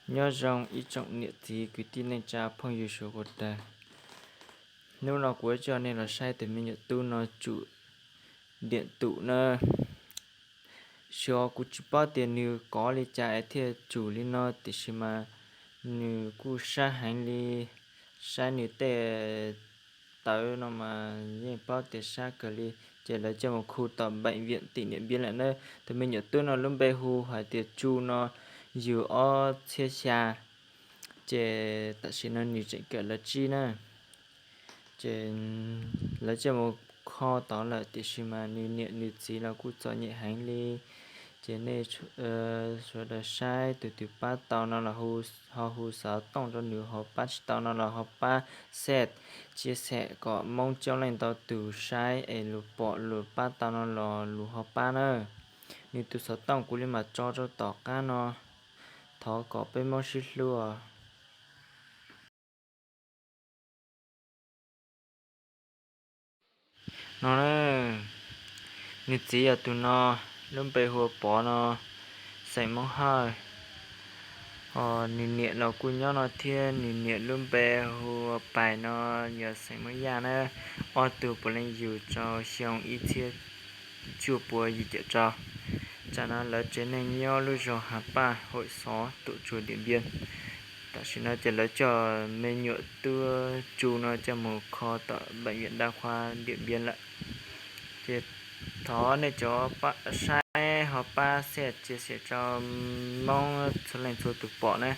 Nyob zoo ib tsoom niam txiv kwv tij neej tsa phooj ywg suav kuv tag. Hnub no kuv yuav coj nej los saib tus me nyuam tub no tsum diam tum na. Xyov kuv tsis paub tias nws kov li cas es thiaj tsum li no, tiam sis mas nws kuj sab heev li. Saib nws tej tawv no mas yeej paub tias sab kawg li. Ces lawv coj mus khu tom bệnh viện tỉnh Điện Biên lawm na. Tus me nyuam tub no lub npe hu hais tias Tsu no, yug ob txhiab xya. Ces tam sim no nws tseem kawm lab tsib na. Ces lawv coj mus kho tod lawm, tiam sis mas nws niam nws txiv los kuj txom nyem heev li. Ces nej sawv daws saib tus twg pab tau no los ho hu xov tooj rau nws, ho pab tsis tau no los ho pab share, chia sẻ kom Hmoob coob leej ntau tus saib es luag pom luag pab tau no los luag ho pab na. Nws tus xov tooj kuv li mam tso rau tom qab no, thov kom peb Hmoob sib hlub os. No na, nws txiv yog tus no, lub npe hu ua Pov no, xeem Moob Hawj. Ho nws niam los kuj nyob no thiab, nws niam lub npe hu ua Pais no, yog xeem Moob Yaj na. Ob tug puav leej yug rau xyoo ib txhiab cuaj pua yim caum rau. Tsam no lawv tsev neeg nyob lub zos Hav Paj, hauv xov tuam tsuag Diam Npiab. Tam sim no ces lawv coj me nyuam tub Tsu no coj mus kho tom bệnh viện đa khoa Điện Biên lawm. Ces thov nej cov saib ho pab share chia sẻ rau Hmoob txhua leej txhua tus pom na.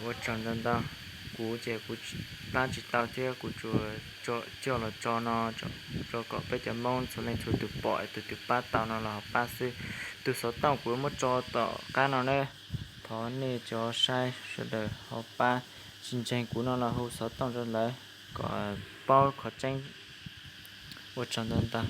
Ua tsaug ntau ntau. Kuv ces kuv pab tsis tau thiab, kuv tsuas coj los tso no rau kom peb cov Hmoob txhua leej txhua tus pom, tus twg pab tau no los ho pab xwb. Tus xov tooj kuv muab tso tom qab no na. Thov nej cov saib sawv daws ho pab, tsis ntseeg kuv no los hu xov tooj rau lawv kom paub qhov tseeb. Ua tsaug ntau ntau.